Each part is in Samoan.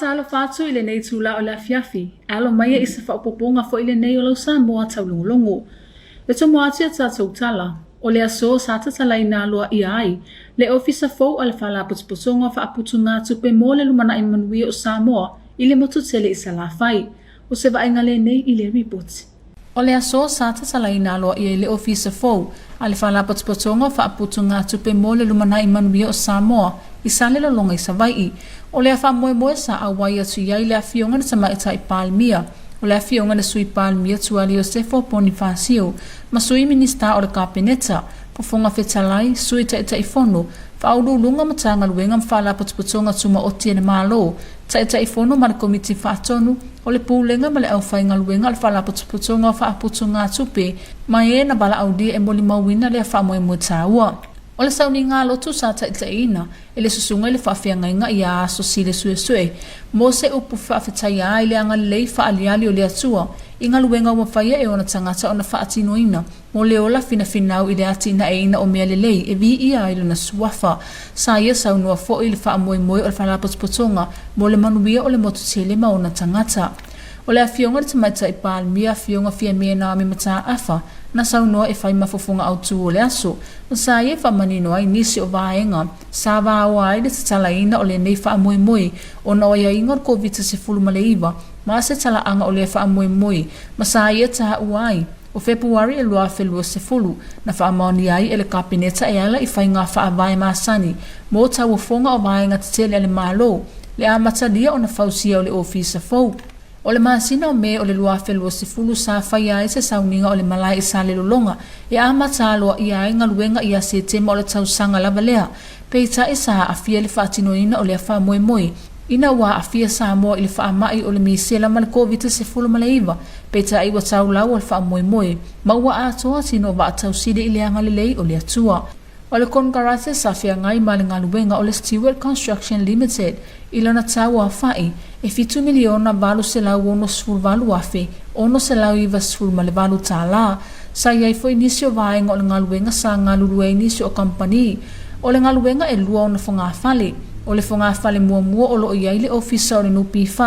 Faatalofa atu i lenei itula o le afiafi, e alo mai ai i se faaopoopoga foi lenei o lau Samoa Taulogologo. E tomo atu i a tatou tala, o le aso sa tatalaina aloaia ai le Ofisa fou a le Faalapotopotoga o Faaputugatupe mo le Lumanai Manuia o Samoa i le motu tele i Salafai. O se vaaiga lenei i le ripoti. O le aso sa tatalaina aloaia i le Ofisa fou a le Faalapotopotoga o Faaputugatupe mo le Lumanai Manuia o Samoa i Salelologa i Savai'i, o lea faamoemoe sa auai atu i ai le Afioga i le Tamaitai Palemia, o le Afioga i le Sui Palemia Tuali Iosefo Ponifasio ma Sui Minisita o le Kapeneta, Fofoga Fetalai, Sui Taitaifono, Faauluuluga o Matagaluega ma Faalapotopotoga Tumaoti a le Malo, Taitaifono ma le Komiti Faatonu o le Pulega ma le Aufaigaluega a le Faalapotopotoga o Faaputugatupe ma e na valaaulia e molimauina lea faamoemoe taua. O le sauniga lotu sa taitaiina e le susuga i le faafeagaiga ia Aso Sile Suesue mo se upu faafetaia ai le agalelei faaaliali o le Atua i galuega ua faia e ona tagata ona faatinoina mo le ola finafinau i le atinaeina o mea lelei e viia ai lona suafa. Sa ia saunoa foi i le faamoemoe o le Faalapotopotoga mo le manuia o le motu tele ma ona tagata. O le Afioga i le Tamaitai Palemia Afioga Fiamē Naomi Mataafa na saunoa e fai ma fofoga autū o le aso, ma sa ia faamanino ai nisi o vaega sa vaoa ai le tatalaina o lenei faamoemoe ona o aiaiga o le Koviti-19 ma se talaaga o lea faamoemoe ma sa ia taua ai O Fepuari e 2020, na faamaonia ai e le Kapeneta e ala i faiga faavae masani mo tauofoga o vaega tetele a le Malo, le amatalia ona fausia o le ofisa fou. O le masina o Me o le 2020 sa faia ai se sauniga o le malae i Salelologa e amata aloaia ai galuega ia Setema o le tausaga lava lea, peitai sa aafia le faatinoina o lea faamoemoe ina ua aafia Samoa i le faamai o le misela ma le Koviti-19, peitai ua taulau o le faamoemoe ma ua atoa tino vaatausili i le agalelei o le Atua. O le konekarate sa feagai ma le galuega o le Stewart Construction Limited i lona tau aofai e $7,068,698, sa i ai foi nisi o vaega o le galuega sa galulue ai nisi o kamupani. O le galuega e lua ona fogafale. O le fogafale muamua o lo o i ai le Ofisa o le NPF,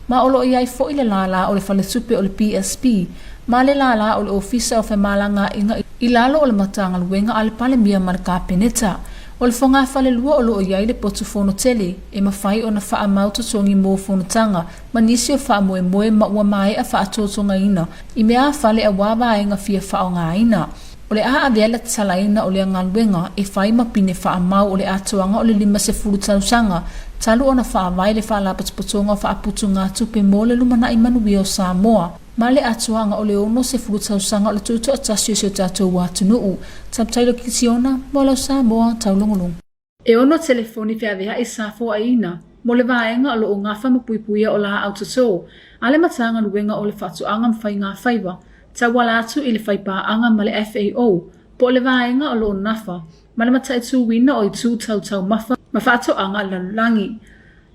ma o lo o i ai foi le lālā o le Faletupe o le PSP, ma le lālā o le Ofisa o Femalagaaiga i lalo o le Matagaluega a le Palemia ma le Kapeneta. O le fogafalelua o lo o i ai le potu fono tele e mafai ona faamau totogi mo fonotaga ma nisi o faamoemoe ma ua maea faatotogaina i meaafale auā vaega fia faaaogaina. O le a avea le tatalaina o lea galuega e fai ma pine faamau o le atoaga o le 50 tausaga talu ona faavae le Faalapotopotoga o Faaputugatupe mo le Lumanai Manuia o Samoa ma le atoaga o le 60 tausaga o le tutoatasi o si o tatou atunuu. Tautailo Kitiona mo lau Samoa Taulogologo. E ono telefoni feaveaʻi sa foaiina mo le vaega o lo o gafa ma puipuia o laau totō a le Matagaluega o le Faatoaga ma Faigafaiva tauala atu i le faipaaga ma le FAO po o le vaega o lo o nafa ma le mataituina o itu tau taumafa ma faatoaga lalolagi.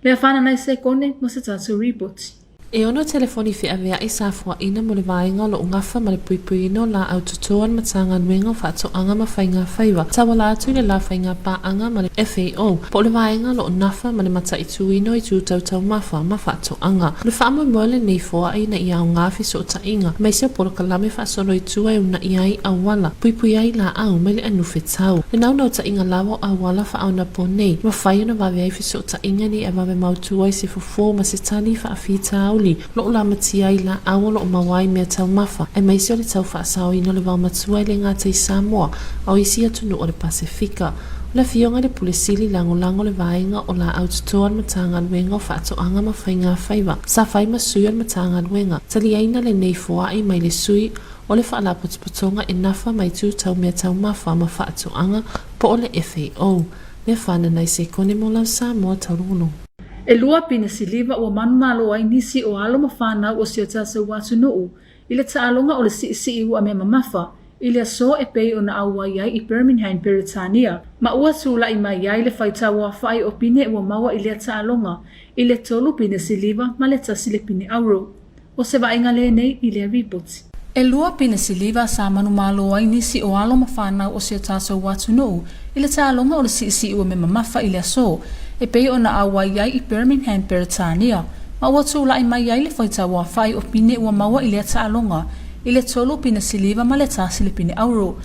Lea whananai sekone mo se tatou ripoti. E ono telefoni feaveaʻi sa foaʻina mo le vaega o lo o gafa ma le puipuiina o laau toto a le Matagaluega o Faatoaga ma Faigafaiva, tauala atu i le la faiga paaga ma le FAO, po o le vaega o lo o nafa ma le mataituina o itu tau taumafa ma faatoaga. O le faamoemoe o lenei foaʻi ina ia aoga fesootaiga, aemaise o polokalame faasolo i tua e unaʻi ai auala, puipui ai laau mai le anufe tau. Le naunautaiga lava o auala faaonaponei, mafai ona vave ai fesootaiga ina ia vave mautu ai se fofo ma se tali faafitauli o lo o lamatia ai laau o lo o maua ai mea taumafa, aemaise o le tau faasaoina o le vaomatua e le gata i Samoa a o isi atunuu o le Pasefika. O le Afioga i le Pule Sili Lagolago o le Vaega o Laau Toto a le Matagaluega o Faatoaga ma Faigafaiva, sa fai ma sui o le Matagaluega, taliaina lenei foai mai le sui o le Faalapotopotoga e nafa mai itu tau mea taumafa ma faatoaga po o le FAO. Mea whananai se kone mo lau Samoa taulogologo. E lua pine siliva ua manumalo ai nisi o alo ma fanau o si o tatou atunuu i le taaloga o le siisii ua mea mamafa i le aso e pei ona auai ai i Birmingham, Peretania, ma ua tulai mai ai le faitau aofai o pine ua maua i lea taaloga i le tolu pine siliva ma le tasi le pine auro. O se vaaiga lenei i lea ripoti. E lua pine siliva sa manumalo ai nisi o alo ma fanau o si o tatou atunuu i le taaloga o le siisii ua mea mamafa i le aso. e pei ona auai ai i Birmingham, Peretania, ma ua tulai mai ai le faitauaofai o pine ua maua i lea taaloga i le 3 pine siliva ma le 1 le pine auro.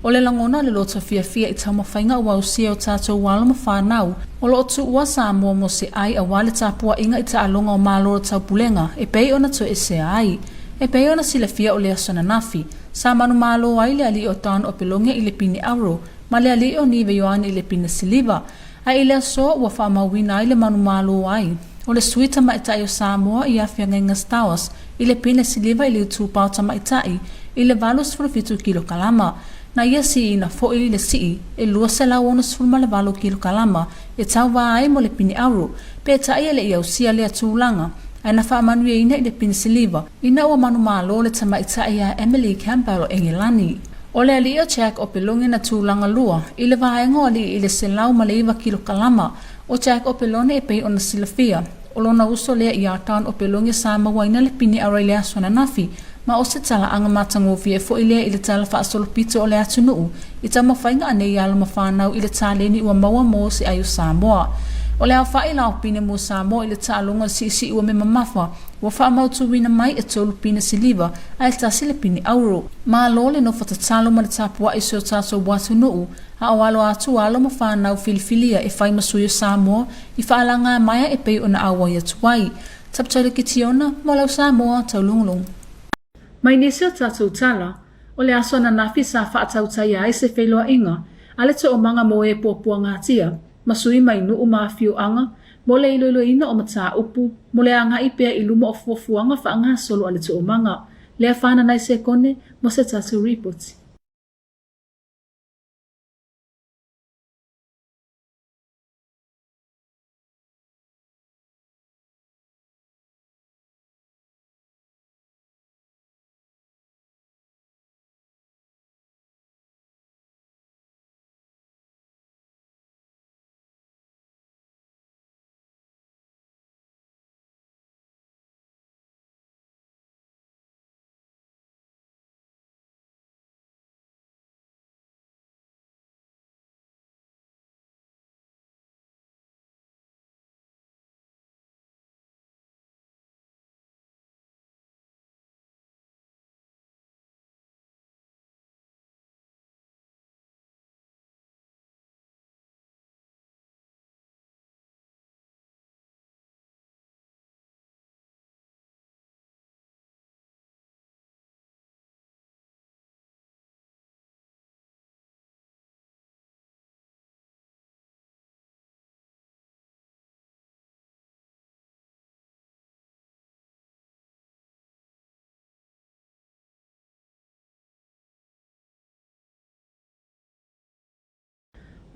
O le lagona o le loto fiafia i taumafaiga ua ausia e o tatou alo ma fanau o lo o tuua Samoa mo se ai aua le tapuaiga i taaloga o Malo o Taupulega e pei ona toesea ai. E pei ona silafia o le aso ananafi, sa manumalo ai le alii o Don Opeloge i le pine auro ma le alii o Nive Ioane i le pine siliva, a i le aso ua faamauina ai le manumalo ai o le sui tamaitai o Samoa ia Feagaiga Stowers i le pine siliva i le itupa o tamaitai i le 87 kilokalama. Na ia siiina foi le sii e 268 kilokalama e tauva ai mo le pine auro, peitai e le i ausia lea tulaga, ae na faamanuiaina i le pine siliva ina ua manumalo le tamaitai ia Emily Campbell o Engelani. O le alii o Jack Opeloge na tulaga lua i le vaega o alii i le 109 kilokalama. O Jack Opeloge e pei ona silafia, o lona uso lea iā Don Opeloge sa mauaina le pine auro i le aso ananafi, ma o se talaaga matagofie foi lea i le tala faasolopito o le atunuu i taumafaiga a nei alo ma fanau i le taleni ua maua mo se ai o Samoa. O le aofai laopine mo Samoa i le taaloga o le siisii ua me mamafa ua faamautuina mai e tolu pine siliva ae tasi le pine auro. Malo le nofo tatalo ma le tapuai i si o tatou atunuu a o alo atu alo ma fanau filifilia e fai ma sui o Samoa i faalagā maea e pei ona auai atu ai. Taputalu Kitiona, mo lau Samoa taulugulugu. Mai nisi o tatou tala, o le aso ananafi sa faatautaia ai se feiloaiga a le toomaga mo e puapuagatia ma sui mai nuu ma afioaga mo le iloiloina o mataupu mo le agai pea i luma o fuafuaga faagasolo a le toomaga. Lea fananai sekone mo se tatou ripoti.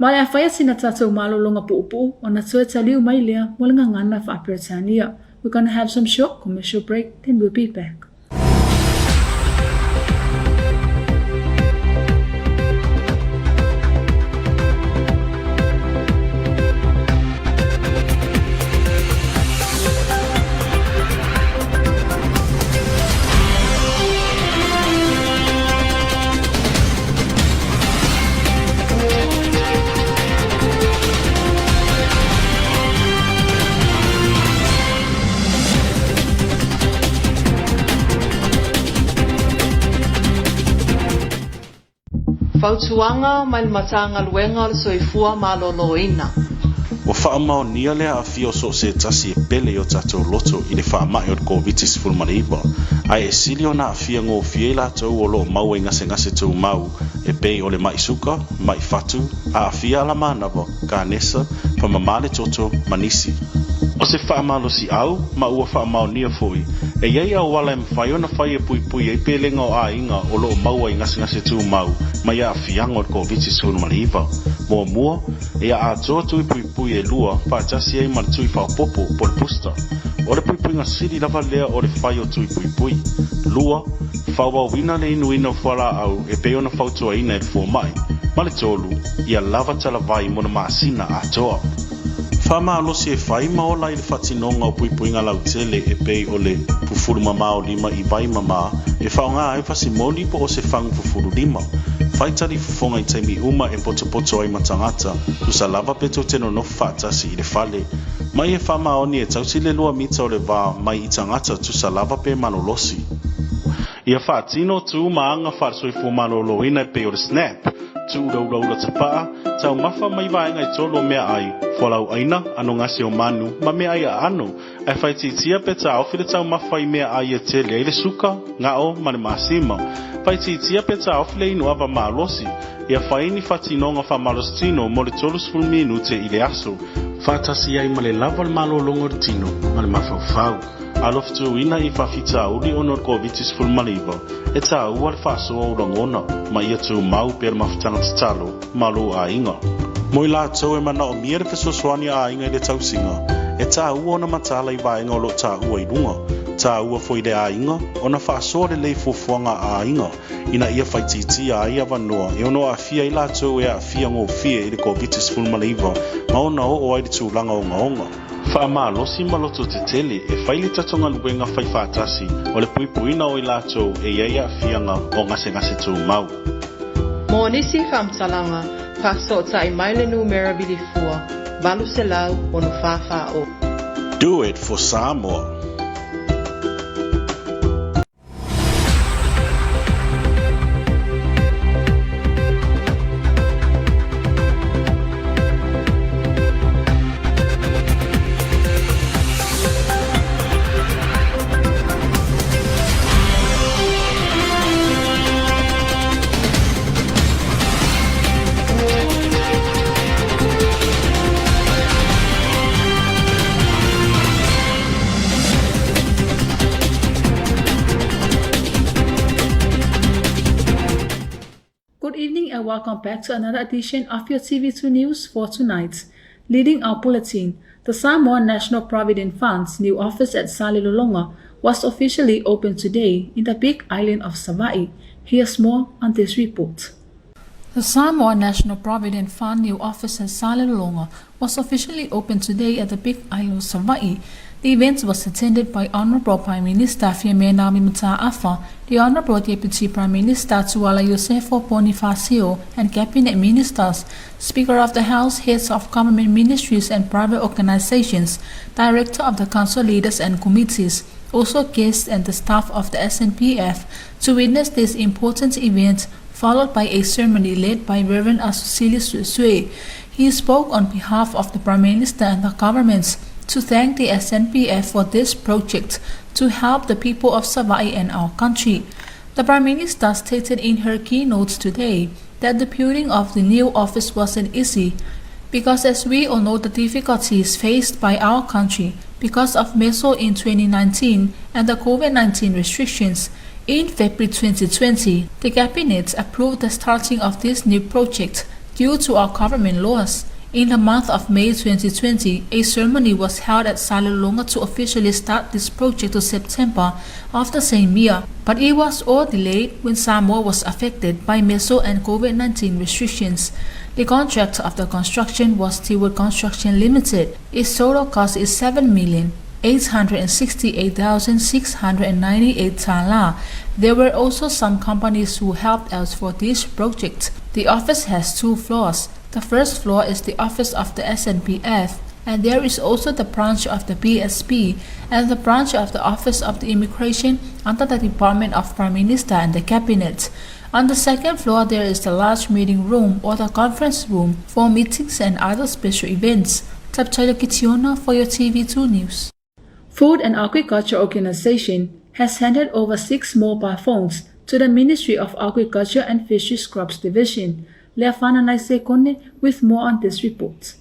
Ma o le a faia sina tatou malologa puupuu ona toe taliu mai lea mo le gagana faa-Peretania. We're gonna have some short commercial break, then we'll be back. Fautuaga mai le Matagaluega o le Soifua Maloloina. Ua faamaonia le aafia o so o se tasi e pele i o tatou loto i le faamai o le Koviti-19, ae e sili ona aafia gofie i latou o lo o maua i gasegase tumau e pei o le maʻi suka, maʻi fatu, aafia alamanava, kanesa, famamā le toto, ma nisi. O se faamalosiau, ma ua faamaonia foi, e i ai auala e mafai ona fai e puipui ai pelega o aiga o lo o maua i gasegase tumau mai aafiaga o le Koviti-19. Muamua, ia atoa tui puipui e lua faatasi ai ma le tui faaopoopo po o le booster. O le puipuiga sili lava lea o le fai o tui puipui. Lua, faaauauina le inuina o fualaau e pei ona fautuaina e le fomai. Ma le tolu, ia lava talavai mo le masina atoa. Faamalosi e fai ma ola i le faatinoga o puipuiga lautele e pei o le fufulu mamao lima i vai mamā e faaaoga ai fasimoli po o se fagu fufulu lima. Fai talifofoga i taimi uma e potopoto ai ma tagata, tusa lava pe tou te nonofo faatasi i le fale. Ma ia faamaoni e tausi le lua mita o le va mai i tagata tusa lava pe malolosi. Ia faatino tu ma aga faale-soifua maloloina e pei o le SNAP, tuu ulaula tapaa, taumafa mai vaega e tolu o meaai, fualaauaina, anogase o manu, ma meaai aano, ae faaitiitia pe taofi le taumafa i meaai e tele ai le suka, gao ma le masima. Faaitiitia pe taofi le inu ava malosi. Ia fai ni faatinoga faamalositino mo le 30 minute i le aso. Faatasi ai ma le lava o le malologa o le tino ma le mafaufau. Alofa-tuuina i faafitauli ona o le Koviti-19, e taua le faasoa o lagona ma ia tumau pea le mafutaga tatalo ma lou aiga. Mo i latou e manaomia le fesoasoani a aiga i le tausiga, e taua ona mataala i vaega o lo o taua i luga. Taua foi i le aiga ona faasoa lelei fuafuaga a aiga ina ia faaitiitia ai avanoa e ono aafia ai latou e aafia gofie i le Koviti-19 ma ona oo ai le tulaga ogaoga. Faamalosi ma lototetele e fai le tatou galuega faifaatasi o le puipuiga o i latou e i ai aafiaga o gasegase tumau. Mo nisi faamatalaga, faafesootai mai le numera vilifua 800 644 0. Do it for Samoa. Good evening and welcome back to another edition of your TV2 News for tonight. Leading our bulletin, the Samoa National Provident Fund's new office at Salelologa was officially opened today in the big island of Savaii. Here's more on this report. The Samoa National Provident Fund new office at Salelologa was officially opened today at the big island of Savaii. The event was attended by Honorable Prime Minister Fiame Naomi Mata'afa, the Honorable Deputy Prime Minister Tuala Iosefo Ponifasio, and Cabinet Ministers, Speaker of the House, heads of government ministries and private organizations, Director of the Council leaders and committees, also guests and the staff of the SNPF to witness this important event, followed by a ceremony led by Reverend Asusili Suesue. He spoke on behalf of the Prime Minister and the government to thank the SNPF for this project to help the people of Savaii and our country. The Prime Minister stated in her keynote today that the building of the new office wasn't easy because, as we all know, the difficulties faced by our country because of MESO in 2019 and the COVID-19 restrictions. In February 2020, the Cabinet approved the starting of this new project due to our government laws. In the month of May 2020, a ceremony was held at Salelologa to officially start this project to September of the same year, but it was all delayed when Samoa was affected by MESO and COVID-19 restrictions. The contract of the construction was Stewart Construction Limited. Its total cost is 7,868,698 tala. There were also some companies who helped out for this project. The office has 2 floors. The first floor is the office of the SNPF, and there is also the branch of the BSP and the branch of the Office of the Immigration under the Department of Prime Minister and the Cabinet. On the second floor, there is the large meeting room or the conference room for meetings and other special events. Taptaila Kitiona for your TV2 News. Food and Agriculture Organization has handed over 6 mobile phones to the Ministry of Agriculture and Fisheries Crops Division. Leafana Naisekone with more on this report.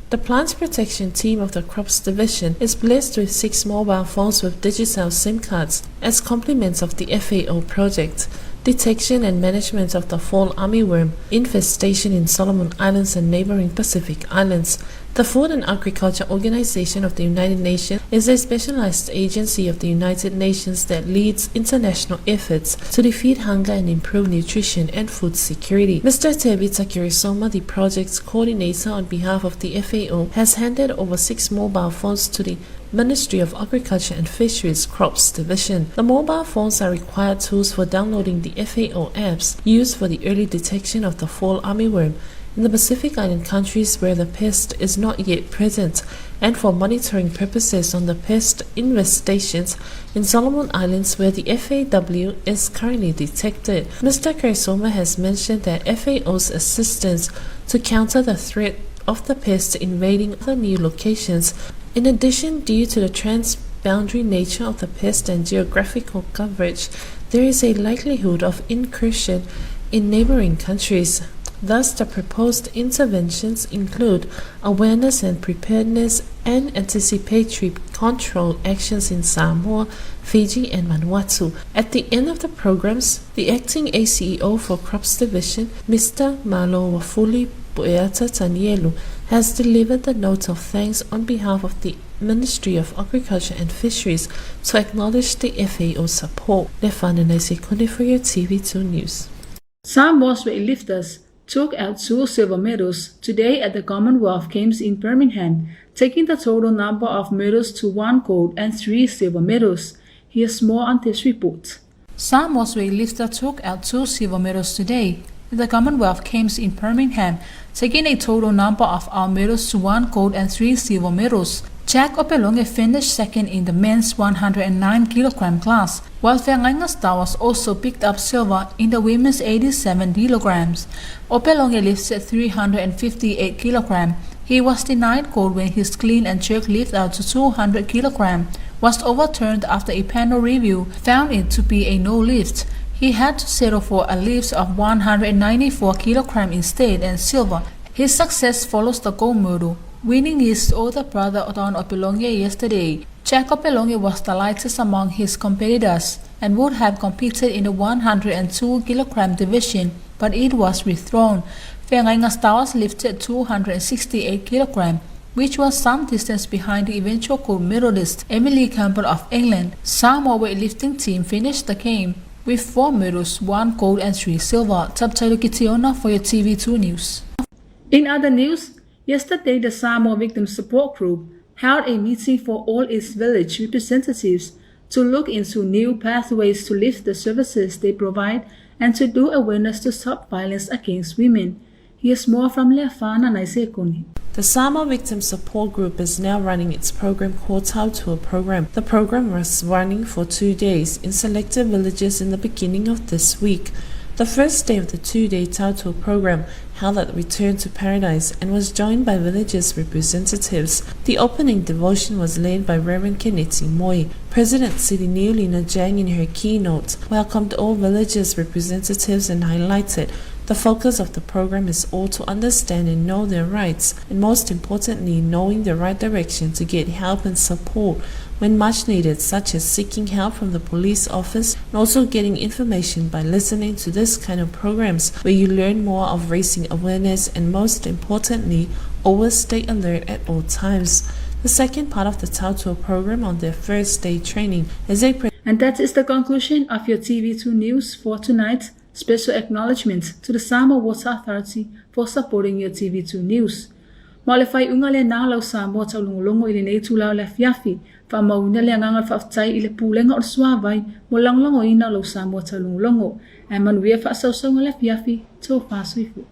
The Plant Protection Team of the Crops Division is blessed with 6 mobile phones with digital SIM cards as complements of the FAO project, Detection and Management of the Fall Armyworm Infestation in Solomon Islands and Neighboring Pacific Islands. The Food and Agriculture Organization of the United Nations is a specialized agency of the United Nations that leads international efforts to defeat hunger and improve nutrition and food security. Mr. Tevita Kirisoma, the project's coordinator on behalf of the FAO, has handed over 6 mobile phones to the Ministry of Agriculture and Fisheries Crops Division. The mobile phones are required tools for downloading the FAO apps used for the early detection of the fall armyworm in the Pacific Island countries where the pest is not yet present and for monitoring purposes on the pest infestations in Solomon Islands where the FAW is currently detected. Mr. Keresoma has mentioned that FAO's assistance to counter the threat of the pest invading other new locations. In addition, due to the transboundary nature of the pest and geographical coverage, there is a likelihood of incursion in neighboring countries. Thus, the proposed interventions include awareness and preparedness and anticipatory control actions in Samoa, Fiji, and Vanuatu. At the end of the programs, the acting ACEO for Crops Division, Mr. Malo Wafuli Pueata Tanielu, has delivered the note of thanks on behalf of the Ministry of Agriculture and Fisheries to acknowledge the FAO support. Lefana Sekone for your TV2 News. Samoa's weightlifters took out 2 silver medals today at the Commonwealth Games in Birmingham, taking the total number of medals to 1 gold and 3 silver medals. Here's more on this report. Samoa's weightlifter took out 2 silver medals today at the Commonwealth Games in Birmingham, taking a total number of our medals to 1 gold and 3 silver medals. Jack Opeloge finished second in the men's 109 kilogram class, while Feagaiga Stowers also picked up silver in the women's 87 kilograms. Opeloge lifted 358 kilograms. He was denied gold when his clean and jerk lift out to 200 kilograms was overturned after a panel review found it to be a no lift. He had to settle for a lift of 194 kilograms instead and silver. His success follows the gold medal, winning his older brother Don Opeloge yesterday. Jack Opeloge was the lightest among his competitors and would have competed in the 102 kilogram division, but it was withdrawn. Feagaiga Stowers lifted 268 kilograms, which was some distance behind the eventual gold medalist Emily Campbell of England. Samoa weightlifting team finished the game with 4 medals, 1 gold and 3 silver. Subtitle Kitiona for your TV2 News. In other news, yesterday the Samoa Victim Support Group held a meeting for all its village representatives to look into new pathways to lift the services they provide and to do awareness to stop violence against women. Here's more from Lefana Naisekoni. The Samoa Victim Support Group is now running its program called Tautua Program. The program was running for 2 days in selected villages in the beginning of this week. The first day of the 2-day Tautua program held at Return to Paradise and was joined by villagers' representatives. The opening devotion was led by Reverend Keneti Moi. President Sidi Niulina Jang in her keynote welcomed all villagers' representatives and highlighted the focus of the program is all to understand and know their rights, and most importantly, knowing the right direction to get help and support when much needed, such as seeking help from the police office and also getting information by listening to this kind of programs where you learn more of raising awareness and most importantly, always stay alert at all times. The second part of the Tautua program on their first day training is a And that is the conclusion of your TV2 News for tonight. Special acknowledgement to the Samoa Water Authority for supporting your TV2 News. Ma o le faaiuga lena o lau Samoa taulogologo i lenei itula o le afiafi, faamauina le agaga o le faafetai i le Pulega o le Suavai mo le lagolagoina o lau Samoa taulogologo. Ae manuia faasausauga o le afiafi, tofa soifua.